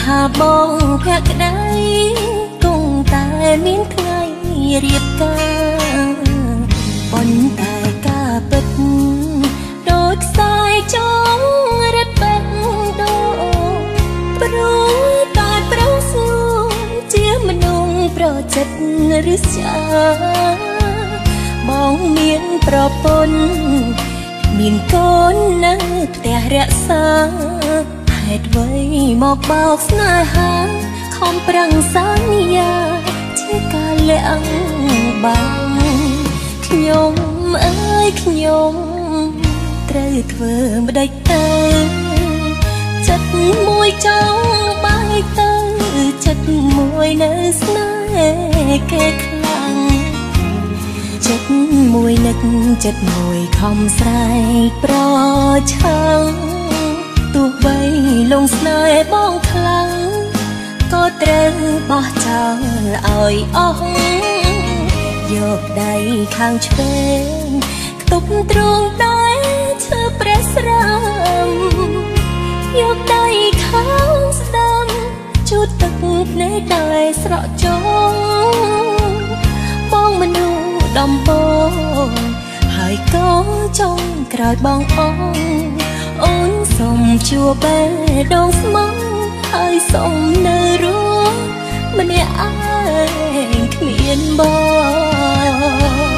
ថាបងភក្តីគង់តែមានថ្ងៃរៀបការ ប៉ុន្តែការពិតដូចខ្សែចងរឹតបេះដូង ព្រោះតែប្រុសស្ងួនជាមនុស្សប្រចិត្តឬស្យា។ បងមានប្រពន្ធមានកូននៅផ្ទះរក្សា ហេតុអ្វីមកបោកស្នេហា ខំប្រឹងសន្យាជាការលាក់បាំង។ ខ្ញុំអើយខ្ញុំត្រូវធ្វើម្ដេចទៅ? ចិត្តមួយចង់បាយទៅ ចិត្តមួយនៅស្នេហ៍គេខ្លាំង ចិត្តមួយនឹក ចិត្តមួយខំស្រែកប្រឆាំង ទោះបីលងស្នេហ៍បងខ្លាំង ក៏ត្រូវបោះចោលឲ្យអស់។ យកដៃខាងឆ្វេងខ្ទប់ទ្រូងដៃឈើព្រះស្រាម យកដៃខាងស្ដាំជូតទឹកភ្នែកដែលស្រក់ចង។ បងមនុស្សដំបងហើយក៏ចុងក្រោយបងអង អូនសុំជួបេះដូងស្មង ហើយសុំនៅរស់ម្នាក់ឯងគ្មានបង។